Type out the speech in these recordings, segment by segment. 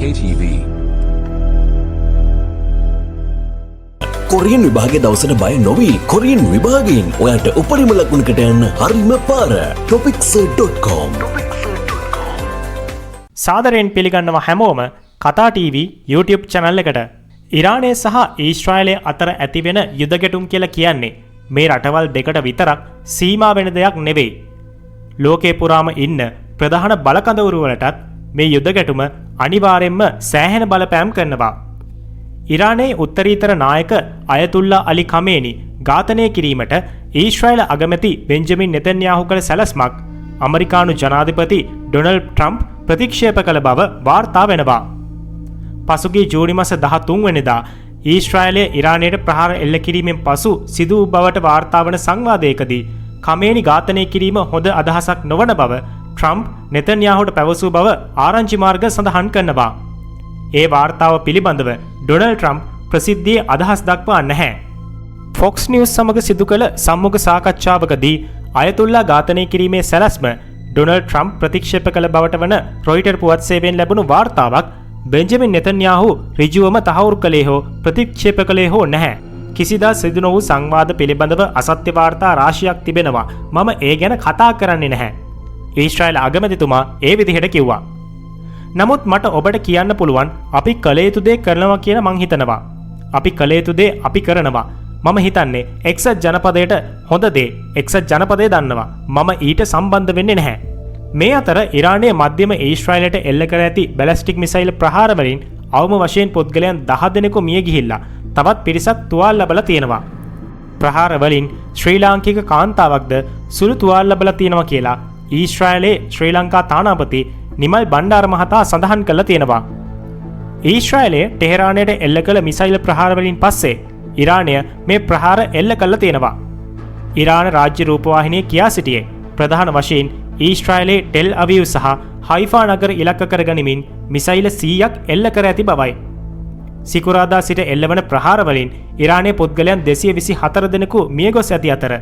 KTV. Korean විභාගයේ දවසට බය නොවී කොරියන් විභාගයෙන් ඔයාට උපරිම ලකුණකට යන්න හරිම පාර topics.com. සාදරයෙන් පිළිගන්නවා හැමෝම කතා TV YouTube channel එකට. ඉරානය සහ ඊශ්‍රායලය අතර ඇතිවෙන යුද ගැටුම් කියලා කියන්නේ මේ රටවල් දෙකට විතරක් සීමා වෙන දෙයක් නෙවෙයි. ලෝකේ පුරාම ඉන්න ප්‍රධාන බලකඳවුරු වලටත් මේ යුද ගැටුම අනිවාර්යෙන්ම සෑහෙන බලපෑම් කරනවා. ඉරානයේ උත්තරීතර නායක අයතුල්ලා අලි කමේනි ඝාතනය කිරීමට ඊශ්‍රායල අගමැති බෙන්ජමින් නෙතන්යාහු කළ සැලැස්මක් ඇමරිකානු ජනාධිපති ඩොනල්ඩ් ට්‍රම්ප් ප්‍රතික්ෂේප කළ බව වාර්තා වෙනවා. පසුගිය ජූනි මාස 13 වෙනිදා ඊශ්‍රායලය ඉරානයට ප්‍රහාර එල්ල කිරීමෙන් පසු සිදු වූ බවට වාර්තා වන සංවාදයකදී කමේනි ඝාතනය කිරීම හොඳ අදහසක් නොවන බව ට්‍රම්ප් නෙතන්යාහුට පැවසූ බව ආරංචි මාර්ග සඳහන් කරනවා. ඒ වාර්තාව පිළිබඳව ඩොනල්ඩ් ට්‍රම්ප් ප්‍රසිද්ධියේ අදහස් දක්වා නැහැ. Fox News සමග සිදු කළ සම්මුඛ සාකච්ඡාවකදී අයතුල්ලා ඝාතනය කිරීමේ සැලැස්ම ඩොනල්ඩ් ට්‍රම්ප් ප්‍රතික්ෂේප කළ බවට වන රොයිටර් පුවත් සේවයෙන් ලැබුණු වාර්තාවක් බෙන්ජමින් නෙතන්යාහු ඍජුවම තහවුරු කළේ හෝ ප්‍රතික්ෂේප කළේ හෝ නැහැ. කිසිදා සිදු නොවූ සංවාද පිළිබඳව අසත්‍ය වාර්තා රාශියක් තිබෙනවා. මම ඒ ගැන කතා කරන්නේ නැහැ. ඊශ්‍රායල් අගමැතිතුමා ඒ විදිහට කිව්වා. නමුත් මට ඔබට කියන්න පුළුවන් අපි කළ යුතු දේ කරනවා කියලා මං හිතනවා. අපි කළ යුතු දේ අපි කරනවා. මම හිතන්නේ එක්සත් ජනපදයට හොඳ දේ එක්සත් ජනපදය දන්නවා. මම ඊට සම්බන්ධ වෙන්නේ නැහැ. මේ අතර ඉරානයේ මධ්‍යම ඊශ්‍රායලයට එල්ල කර ඇති බැලස්ටික් මිසයිල් ප්‍රහාර වලින් අවම වශයෙන් පුද්ගලයන් 10 දෙනෙකු මිය ගිහිල්ලා තවත් පිරිසක් තුවාල ලැබලා තියෙනවා. ප්‍රහාර වලින් ශ්‍රී ලාංකික කාන්තාවක්ද සුළු තුවාල ලැබලා තියෙනවා කියලා ඊශ්‍රායලයේ ශ්‍රී ලංකා තානාපති නිමල් බණ්ඩාර මහතා සඳහන් කරලා තියෙනවා. ඊශ්‍රායලය ටෙහරානයට එල්ල කළ මිසයිල් ප්‍රහාර වලින් පස්සේ ඉරානය මේ ප්‍රහාර එල්ල කළා තියෙනවා. ඉරාන රාජ්‍ය රූපවාහිනිය කියා සිටියේ ප්‍රධාන වශයෙන් ඊශ්‍රායලයේ ටෙල් අවිව් සහ හයිෆා නගර ඉලක්ක කරගනිමින් මිසයිල 100ක් එල්ල කර ඇති බවයි. සිකුරාදා සිට එල්ලවන ප්‍රහාර වලින් ඉරානයේ පුද්ගලයන් 224 දෙනෙකු මියගොස් ඇති අතර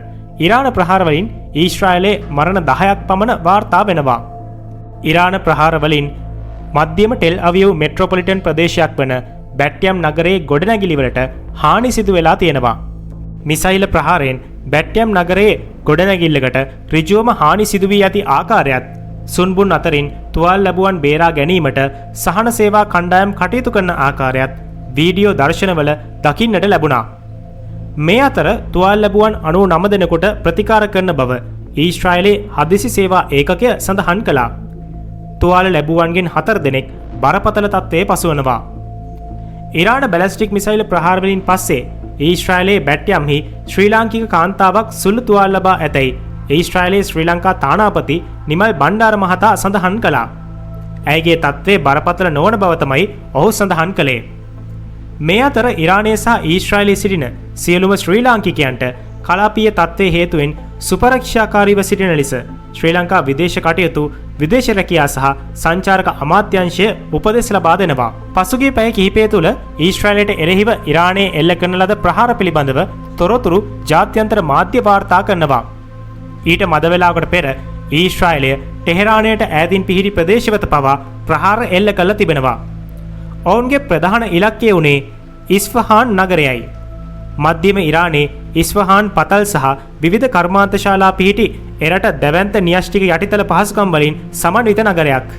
ඉරාන ප්‍රහාර වලින් ඊශ්‍රායලයේ මරණ 10ක් පමණ වාර්තා වෙනවා. ඉරාන ප්‍රහාර වලින් මධ්‍යම ටෙල් අවිව් මෙට්‍රොපොලිටන් ප්‍රදේශයක් වන බැට්යම් නගරයේ ගොඩනැගිලිවලට හානි සිදු වෙලා තියෙනවා. මිසයිල ප්‍රහාරයෙන් බැට්යම් නගරයේ ගොඩනැගිල්ලකට ඍජුවම හානි සිදු වී ඇති ආකාරයත් සුන්බුන් අතරින් තුවාල ලැබුවන් බේරා ගැනීමට සහන සේවා කණ්ඩායම් කටයුතු කරන ආකාරයත් වීඩියෝ දර්ශනවල දකින්නට ලැබුණා. මේ අතර තුවාල ලැබුවන් 99 දෙනෙකුට ප්‍රතිකාර කරන බව ඊශ්‍රායලයේ හදිසි සේවා ඒකකය සඳහන් කළා. තුවාල ලැබුවන්ගෙන් 4 දෙනෙක් බරපතල තත්ත්වයේ පසුවනවා. ඉරාන බැලස්ටික් මිසයිල් ප්‍රහාර වලින් පස්සේ ඊශ්‍රායලයේ බැට්යම්හි ශ්‍රී ලාංකික කාන්තාවක් සුළු තුවාල ලබා ඇතැයි ඊශ්‍රායලයේ ශ්‍රී ලංකා තානාපති නිමල් බණ්ඩාර මහතා සඳහන් කළා. ඇයගේ තත්ත්වය බරපතල නොවන බව තමයි ඔහු සඳහන් කළේ. මේ අතර ඉරානය සහ ඊශ්‍රායලයේ සිටින සියලුම ශ්‍රී ලාංකිකයන්ට කලාපීය තත්ත්වයේ හේතුවෙන් සුපරක්ෂාකාරීව සිටින ලෙස ශ්‍රී ලංකා විදේශ කටයුතු, විදේශ රැකියා සහ සංචාරක අමාත්‍යාංශය උපදෙස් ලබා දෙනවා. පසුගිය පැය කිහිපය තුළ ඊශ්‍රායලයට එරෙහිව ඉරානයේ එල්ල කරන ලද ප්‍රහාර පිළිබඳව තොරතුරු ජාත්‍යන්තර මාධ්‍ය වාර්තා කරනවා. ඊට මද වේලාවකට පෙර ඊශ්‍රායලය ටෙහරානයට ඈතින් පිහිටි ප්‍රදේශවත පවා ප්‍රහාර එල්ල කළ තිබෙනවා. ඔවුන්ගේ ප්‍රධාන ඉලක්කය වුණේ ඉස්ෆහාන් නගරයයි. මධ්‍යම ඉරානයේ ඉස්ෆහාන් පතල් සහ විවිධ කර්මාන්ත ශාලා පිහිටි එරට දැවැන්ත න්‍යෂ්ටික යටිතල පහසුකම් වලින් සමන්විත නගරයක්.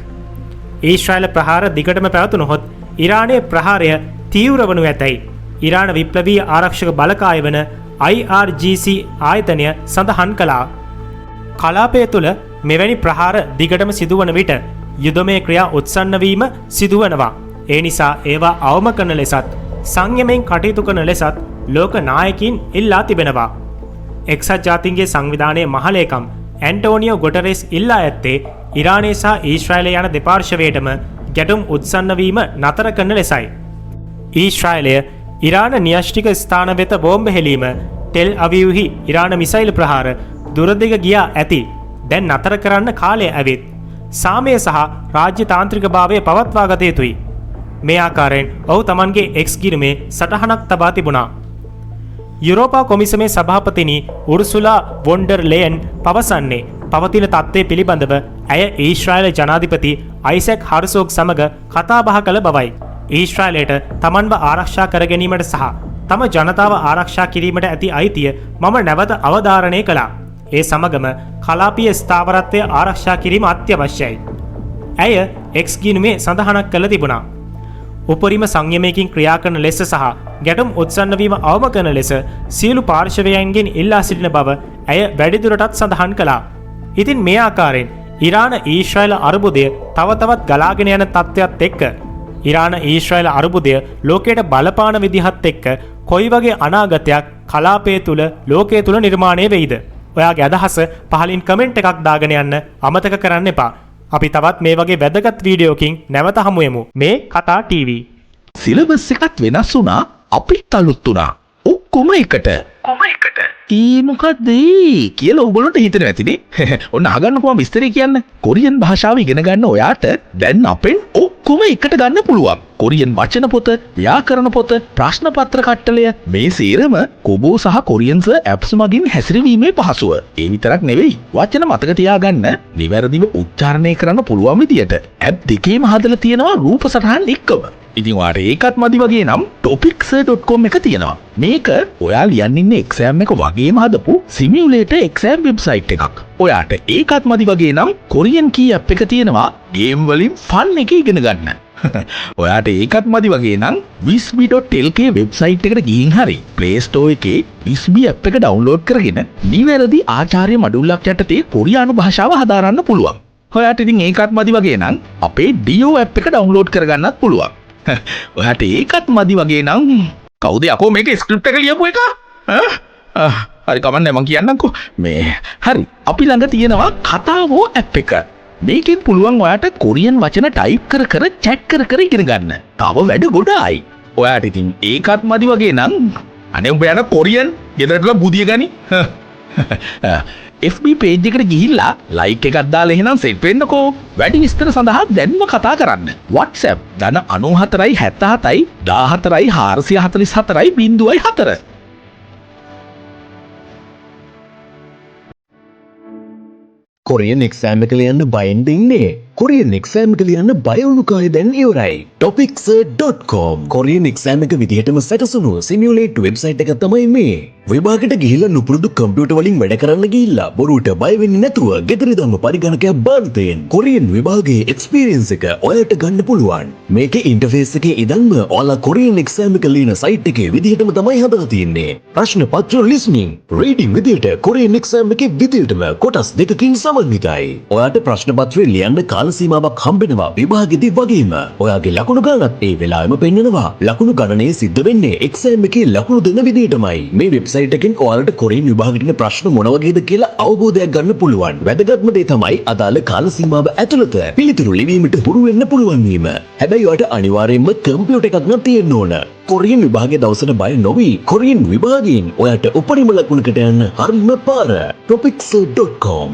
ඊශ්‍රායල ප්‍රහාර දිගටම පැවතුනහොත් ඉරානයේ ප්‍රහාරය තීව්‍ර වනු ඇතැයි ඉරාන විප්ලවීය ආරක්ෂක බලකාය වන IRGC ආයතනය සඳහන් කළා. කලාපය තුළ මෙවැනි ප්‍රහාර දිගටම සිදුවන විට යුදමය ක්‍රියා උත්සන්න වීම සිදුවනවා. ඒ නිසා ඒවා අවම කරන ලෙසත් සංයමයෙන් කටයුතු කරන ලෙසත් ලෝක නායකයින් ඉල්ලා තිබෙනවා. එක්සත් ජාතීන්ගේ සංවිධානයේ මහලේකම් ඇන්ටෝනියෝ ගොටරෙස් ඉල්ලා ඇත්තේ ඉරානය සහ ඊශ්‍රායලය යන දෙපාර්ශවයටම ගැටුම් උත්සන්න වීම නතර කරන ලෙසයි. ඊශ්‍රායලය ඉරාන න්‍යෂ්ටික ස්ථාන වෙත බෝම්බ හෙලීම, ටෙල් අවිව්හි ඉරාන මිසයිල් ප්‍රහාර දුරදිග ගියා ඇති. දැන් නතර කරන්න කාලය ඇවිත්. සාමය සහ රාජ්‍ය තාන්ත්‍රික භාවය පවත්වා ගත යුතුයි. මේ ආකාරයෙන් ඔහු තමන්ගේ එක්ස් ගිණුමේ සටහනක් තබා තිබුණා. යුරෝපා කොමිසමේ සභාපතිනි උර්සුලා වොන්ඩර් ලෙයන් පවසන්නේ පවතින තත්ත්වය පිළිබඳව ඇය ඊශ්‍රායල ජනාධිපති අයිසැක් හර්සෝග් සමග කතා බහ කළ බවයි. ඊශ්‍රායලයට තමන්ව ආරක්ෂා කර ගැනීමට සහ තම ජනතාව ආරක්ෂා කිරීමට ඇති අයිතිය මම නැවත අවධාරණය කළා. ඒ සමගම කලාපීය ස්ථාවරත්වය ආරක්ෂා කිරීම අත්‍යවශ්‍යයි. ඇය එක්ස් ගිණුමේ සඳහනක් කළ තිබුණා. උපරිම සංයමයකින් ක්‍රියා කරන ලෙස සහ ගැටුම් උත්සන්න වීම අවම කරන ලෙස සියලු පාර්ශවයන්ගෙන් ඉල්ලා සිටින බව ඇය වැඩිදුරටත් සඳහන් කළා. ඉතින් මේ ආකාරයෙන් ඉරාන ඊශ්‍රායල අර්බුදය තව තවත් ගලාගෙන යන තත්ත්වයක් එක්ක, ඉරාන ඊශ්‍රායල අර්බුදය ලෝකයට බලපාන විදිහත් එක්ක කොයි වගේ අනාගතයක් කලාපය තුල, ලෝකය තුල නිර්මාණය වෙයිද? ඔයාගේ අදහස පහලින් කමෙන්ට් එකක් දාගෙන යන්න අමතක කරන්න එපා. අපි තවත් මේ වගේ වැදගත් වීඩියෝකින් නැවත හමු වෙමු. මේ කතා ටීවී. සිලබස් එකත් වෙනස් වුණා, අපිත් අලුත් වුණා. ඔක්කොම එකට. කොම එකට? ඒ මොකද්ද ඒ කියලා ඔයගොල්ලන්ට හිතෙනවා ඇතිනේ. ඔන්න අහගන්නකෝ මම විස්තරේ කියන්න. කොරියන් භාෂාව ඉගෙන ගන්න ඔයාට දැන් අපෙන් ඔක්කොම එකට ගන්න පුළුවන්. කොරියන් වචන පොත, ව්‍යාකරණ පොත, ප්‍රශ්න පත්‍ර කට්ටලය, මේ සේරම කොබෝ සහ කොරියන්ස් ඇප්ස් මගින් හැසිරවීමේ පහසුව. ඒ විතරක් නෙවෙයි, වචන මතක තියාගන්න නිවැරදිව උච්චාරණය කරන්න පුළුවන් විදියට ඇප් දෙකේම හදලා තියෙනවා රූප සටහන් එක්කම. ඉතින් ඔයාට ඒකත් මදි වගේ නම් topicser.com එක තියෙනවා. මේක ඔයා ලියන්න ඉන්න එක්සෑම් එක වගේම හදපු සිමියුලේටර් එක්සෑම් වෙබ්සයිට් එකක්. ඔයාට ඒකත් මදි වගේ නම් කොරියන් කී ඇප් එක තියෙනවා, ගේම් වලින් ෆන් එක ඉගෙන ගන්න. ඔයාට ඒකත් මදි වගේ නම් visby.lk website එකට ගිහින් හරි Play Store එකේ විස්බි ඇප් එක ඩවුන්ලෝඩ් කරගෙන නිවැරදි ආචාර්ය මඩුල්ලක් යටතේ කොරියානු භාෂාව හදාරන්න පුළුවන්. ඔයාට ඉතින් ඒකත් මදි වගේ නම් අපේ Dio app එක ඩවුන්ලෝඩ් කරගන්නත් පුළුවන්. ඔයාට ඒකත් මදි වගේ නම්, කවුද යකෝ මේක ස්ක්‍රිප්ට් එක ලියපු එක? ඈ? හරි, කමන්නේ, මං කියන්නම්කෝ. මේ හරි, අපි ළඟ තියෙනවා කතාවෝ ඇප් එක. මේකෙන් පුළුවන් ඔයාට කොරියන් වචන ටයිප් කර කර, චැට් කර කර ඉගෙන ගන්න. තව වැඩ ගොඩායි. ඔයාට ඉතින් ඒකත් මදි වගේ නම්, අනේ උඹ යන කොරියන් ගෙදරටලා බුදිය ගනි. FB page එකට ගිහිල්ලා ලයික් එකක් දාලා එහෙනම් සෙට් වෙන්නකෝ. වැඩි විස්තර සඳහා දැන්ම කතා කරන්න. WhatsApp ධන 94යි 77යි 14යි 444යි 04. කොරියන් එක්සෑම් එක ලියන්න බයෙන්ද ඉන්නේ? කොරියන් එක්සෑම් එක ලියන්න බය වුණු කාලේ දැන් ඉවරයි. topicser.com Korean exam එක විදිහටම සැකසුණු සිමියුලේට් වෙබ්සයිට් එක තමයි මේ. විභාගෙට ගිහිල්ලා නුපුරුදු කම්පියුටර් වලින් වැඩ කරන්න ගිහිල්ලා බොරුවට බය වෙන්නේ නැතුව ගෙදර ඉඳන්ම පරිගණකයක් භාවිතයෙන් කොරියන් විභාගයේ එක්ස්පීරියන්ස් එක ඔයාලට ගන්න පුළුවන්. මේකේ ඉන්ටර්ෆේස් එකේ ඉඳන්ම ඔයාලා කොරියන් එක්සෑම් එක ලියන සයිට් එකේ විදිහටම තමයි හදලා තියෙන්නේ. ප්‍රශ්න පත්‍ර ලිස්නිං, රීඩින් විදිහට කොරියන් එක්සෑම් එකේ විදිහටම කොටස් දෙකකින් සමන්විතයි. ඔයාට ප්‍රශ්න පත්‍රය ලියන්න කාල සීමාවක් හම්බෙනවා විභාගෙදි වගේම. ඔයාගේ ලකුණු ගණනත් ඒ වෙලාවෙම පෙන්නනවා. ලකුණු ගණනය සිද්ධ වෙන්නේ එක්සෑම් එකේ ලකුණු දෙන විදිහටමයි. මේ වෙබ්සයිට් එකෙන් ඔයාලට කොරියන් විභාගෙට එන ප්‍රශ්න මොන වගේද කියලා අවබෝධයක් ගන්න පුළුවන්. වැදගත්ම දේ තමයි අදාළ කාල සීමාව ඇතුළත පිළිතුරු ලිවීමට හුරු වෙන්න පුළුවන් වීම. හැබැයි ඔයාට අනිවාර්යයෙන්ම කම්පියුටර් එකක් නම් තියෙන්න ඕන. කොරියන් විභාගයේ දවසට බය නොවී කොරියන් විභාගයෙන් ඔයාට උපරිම ලකුණකට යන්න හරිම පාර topicser.com.